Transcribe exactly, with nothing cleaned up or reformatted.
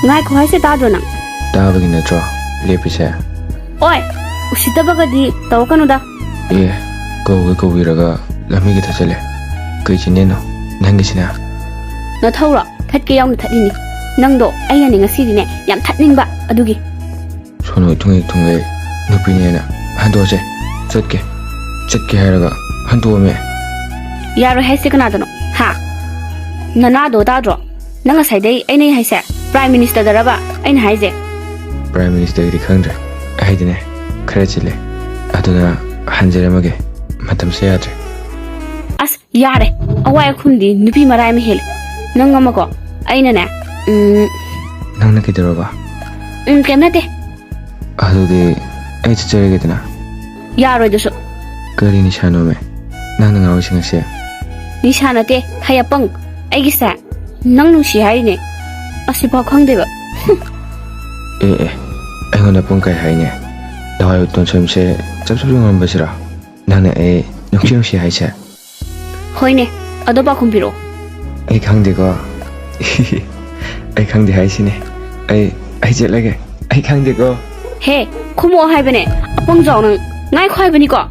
ꯉꯥꯏꯈꯣ ꯍꯥꯏꯁꯦ ꯇꯥꯗ꯭ꯔꯣ ꯅꯪ? ꯇꯥꯕꯒꯤ ꯅꯠꯇ꯭ꯔꯣ ꯂꯦꯞꯄꯤꯁꯦ? ꯑꯣꯏ, ꯎꯁꯤꯠꯇꯕꯒꯗꯤ ꯇꯧꯔꯛꯀꯅꯨꯗ꯫ ꯑꯦ, ꯀꯧꯒꯦ ꯀꯧꯕꯤꯔꯒ ꯂꯝꯕꯤꯒ ꯊꯠꯆꯜꯂꯦ꯫ ꯀꯩ ꯆꯤꯟꯅꯦꯅꯣ ꯅꯪꯒꯤꯁꯤꯅ? ꯅꯊꯧꯔꯣ? ꯊꯠꯀꯦ ꯌꯥꯎꯅ ꯊꯠꯂꯤꯅꯤ꯫ ꯅꯪꯗꯣ ꯑꯩꯅꯅꯦ ꯉꯁꯤꯗꯤꯅꯦ ꯌꯥꯝ ꯊꯠꯅꯤꯡꯕ ꯑꯗꯨꯒꯤ꯫ ꯁꯣꯅꯣ ꯊꯨꯡꯉꯩ ꯊꯨꯡꯉꯩ ꯅꯨꯄꯤꯅꯦꯅ ꯍꯟꯗꯣꯛꯑꯁꯦ꯫ ꯆꯠꯀꯦ ꯆꯠꯀꯦ ꯍꯥꯏꯔꯒ ꯍꯟꯗꯣꯛꯑꯝꯃꯦ꯫ ꯌꯥꯔꯣꯏ ꯍꯥꯏꯁꯦ ꯀꯅꯥꯗꯅꯣ? ꯍꯥ? ꯅꯅꯥꯗꯣ ꯇꯥꯗ꯭ꯔꯣ? ꯅꯪ ꯉꯁꯥꯏꯗꯩ ꯑꯩꯅ ꯍꯥꯏꯁꯦ ꯄ꯭ꯔꯥꯏꯝ ꯃꯤꯅꯤꯁꯇꯔꯗꯔꯕ ꯑꯩꯅ ꯍꯥꯏꯁꯦ? ꯄ꯭ꯔꯥꯏꯝ ꯃꯤꯅꯤꯁꯇꯔꯒꯤꯗꯤ ꯈꯪꯗ꯭ꯔꯦ꯫ ꯑꯩꯗꯤꯅꯦ ꯈꯔ ꯆꯤꯜꯂꯦ꯫ ꯑꯗꯨꯅ ꯍꯟꯖꯔꯝꯃꯒꯦ꯫ ꯃꯇꯝꯁꯦ ꯌꯥꯗ꯭ꯔꯦ꯫ ꯑꯁ ꯌꯥꯔꯦ, ꯑꯋꯥꯏ ꯑꯈꯨꯝꯗꯤ ꯅꯨꯄꯤ ꯃꯔꯥꯏ ꯑꯃ ꯍꯦꯜꯂꯦ꯫ ꯅꯪ ꯑꯃꯀꯣ, ꯑꯩꯅꯅꯦ, ꯎꯝ, ꯅꯪꯅ ꯀꯩꯗꯧꯔꯕ? ꯎꯝ, ꯀꯩꯝ ꯅꯠꯇꯦ꯫ ꯑꯗꯨꯗꯤ ꯑꯩ ꯆꯠꯆꯔꯒꯦꯗꯅ꯫ ꯌꯥꯔꯣꯏꯗꯨꯁꯨ꯫ ꯀꯔꯤ ꯅꯤꯁꯥꯅꯣꯃꯦ ꯅꯪꯅ ꯉꯥꯎꯔꯤꯁꯤꯡ ꯑꯁꯦ? ꯅꯤꯁꯥ ꯅꯠꯇꯦ, ꯍꯩ ꯑꯄꯪ꯫ ꯑꯩꯒꯤꯁꯦ ꯅꯪ ꯅꯨꯡꯁꯤ ꯍꯥꯏꯔꯤꯅꯦ꯫ ꯑꯁꯤꯐꯥꯎ ꯈꯪꯗꯦꯕ꯫ ꯑꯦ ꯑꯦ, ꯑꯩꯉꯣꯟꯗ ꯄꯨꯡ ꯀꯩ ꯍꯥꯏꯅꯦ? ꯂꯋꯥꯏ ꯇꯣꯟꯁꯣꯟꯁꯦ ꯆꯞ ꯆꯞ ꯌꯨꯡꯉꯝꯕꯁꯤꯔꯣ? ꯅꯪꯅ ꯑꯩ ꯅꯨꯡꯁꯤ ꯅꯨꯡꯁꯤ ꯍꯥꯏꯁꯦ? ꯍꯣꯏꯅꯦ, ꯑꯗꯣ ꯄꯥꯎꯈꯨꯝ ꯄꯤꯔꯛꯑꯣ꯫ ꯑꯩ ꯈꯪꯗꯦꯀꯣ꯫ ꯑꯩ ꯈꯪꯗꯦ ꯍꯥꯏꯁꯤꯅꯦ꯫ ꯑꯩ ꯑꯩ ꯆꯠꯂꯒꯦ꯫ ꯑꯩ ꯈꯪꯗꯦꯀꯣ꯫ ꯍꯦ, ꯈꯨꯝꯃꯛꯑꯣ ꯍꯥꯏꯕꯅꯦ, ꯑꯄꯪ ꯖꯥꯎ ꯅꯪ꯫ ꯉꯥꯏꯈꯣ ꯍꯥꯏꯕꯅꯤꯀꯣ꯫